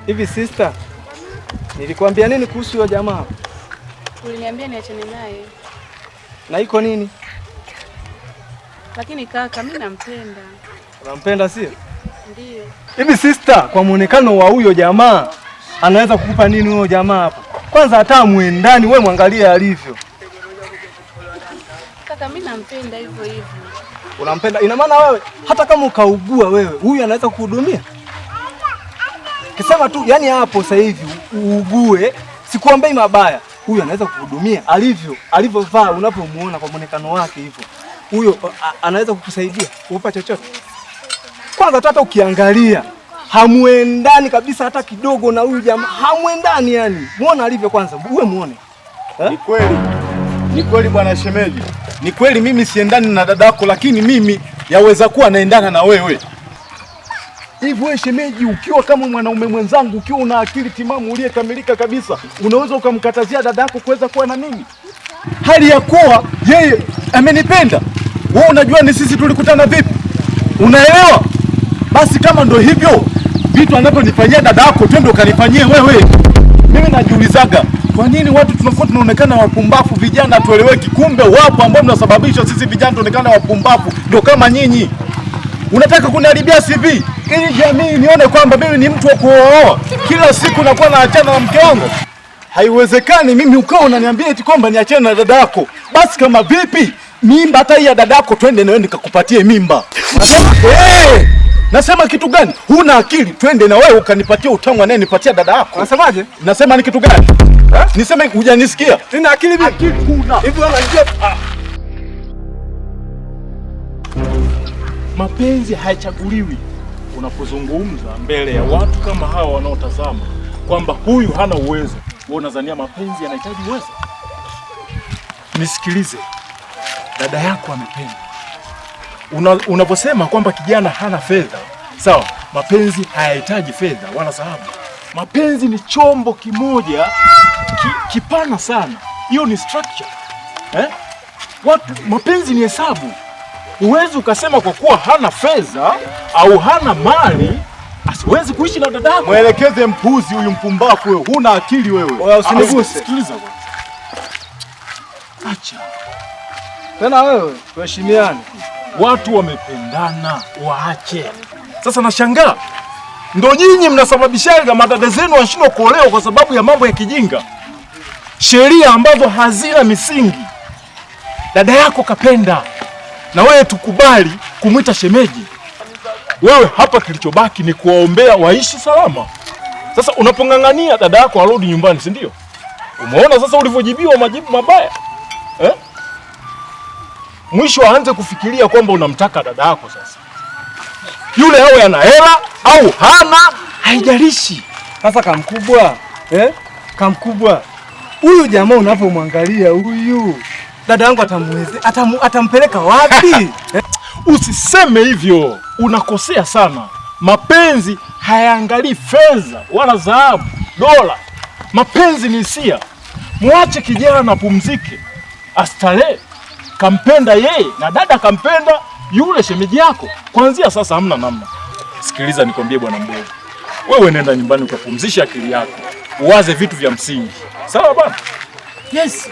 Hivi sister, nilikwambia nini kuhusu huyo jamaa? Uliniambia niachane naye. Na iko nini? Lakini kaka, mimi nampenda. Unampenda sio? Ndio. Hivi sister, kwa muonekano wa huyo jamaa anaweza kukupa nini huyo jamaa hapo? Kwanza hata muendani, wewe mwangalie alivyo. Kaka, mimi nampenda hivyo hivyo. Unampenda? Ina maana wewe hata kama ukaugua wewe, huyu anaweza kukuhudumia? Kisema tu yani hapo sasa hivi uugue, sikuombei mabaya, huyu anaweza kukuhudumia alivyo, alivyovaa, unapomuona kwa muonekano wake hivyo. Huyo anaweza kukusaidia, kukupa chochote. Kwanza tu hata ukiangalia hamuendani kabisa hata kidogo na huyu jamaa, hamuendani yani. Muona alivyo kwanza, uwe muone. Ni kweli. Ni kweli bwana shemeji. Ni kweli mimi siendani na dadako, lakini mimi yaweza kuwa naendana na wewe. Hivi wewe shemeji, ukiwa kama mwanaume mwenzangu, ukiwa una akili timamu uliyekamilika kabisa, unaweza ukamkatazia dadako kuweza kuwa na mimi, hali ya kuwa yeye amenipenda? Wewe unajua ni sisi tulikutana vipi? Unaelewa? Basi kama ndo hivyo vitu anavyonifanyia dadako, twende ukanifanyie wewe. Mimi najiulizaga kwa nini watu tunakuwa tunaonekana wapumbavu, vijana tueleweki. Kumbe wapo ambao mnasababisha sisi vijana tuonekane wapumbavu, ndio kama nyinyi. Unataka kuniharibia CV ili jamii nione kwamba mimi ni mtu wa kuoa. Kila siku nakuwa naachana na mke wangu. Haiwezekani mimi ukawa unaniambia eti kwamba niachane na dadako. Basi kama vipi mimba hata hii ya dadako, twende na wewe nikakupatie mimba. Nasema hey! Nasema kitu gani? Huna akili, twende na wewe ukanipatia utamu anayenipatia dada yako. Unasemaje? Nasema ni kitu gani? Niseme hujanisikia? Nina akili mimi. Akili huna. Hivi wewe unajua Mapenzi hayachaguliwi. Unapozungumza mbele ya watu kama hawa wanaotazama kwamba huyu hana uwezo, wewe unadhania mapenzi yanahitaji uwezo? Nisikilize, dada yako amependa. Unaposema kwamba kijana hana fedha, sawa, mapenzi hayahitaji fedha wala dhahabu. Mapenzi ni chombo kimoja kipana sana, hiyo ni structure eh? Watu, mapenzi ni hesabu. Huwezi ukasema kwa kuwa hana fedha au hana mali asiwezi kuishi na dadako. Mwelekeze mpuzi huyu mpumbavu wewe, huna akili wewe. Oya, usiniguse. Sikiliza bwana. Acha. Tena wewe, tuheshimiane. Watu wamependana, waache. Sasa nashangaa ndo nyinyi mnasababishaga madada zenu washindwa kuolewa kwa sababu ya mambo ya kijinga, sheria ambazo hazina misingi. Dada yako kapenda, na wewe tukubali kumwita shemeji. Wewe hapa kilichobaki ni kuwaombea waishi salama. Sasa unapong'ang'ania dada yako arudi nyumbani, si ndio? Umeona sasa ulivyojibiwa majibu mabaya eh? Mwisho aanze kufikiria kwamba unamtaka dada yako. Sasa yule awe ana hela au hana, haijalishi. Sasa kamkubwa, eh? Kamkubwa. Huyu jamaa unapomwangalia huyu dada yangu atamweze, atampeleka wapi? Eh? Usiseme hivyo, unakosea sana. Mapenzi hayaangalii fedha wala dhahabu, dola. Mapenzi ni hisia. Mwache kijana apumzike, astarehe. Kampenda yeye na dada kampenda yule shemeji yako. Kuanzia sasa hamna namna. Sikiliza nikwambie, bwana mdogo, wewe nenda nyumbani ukapumzisha akili yako, uwaze vitu vya msingi, sawa bwana? Yes,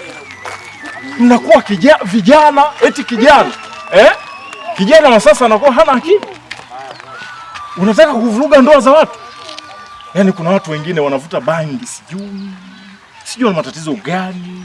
mnakuwa vijana eti kijana eh? Kijana wa sasa anakuwa hana akili, unataka kuvuruga ndoa za watu. Yaani kuna watu wengine wanavuta bangi, sijui sijui wana matatizo gani.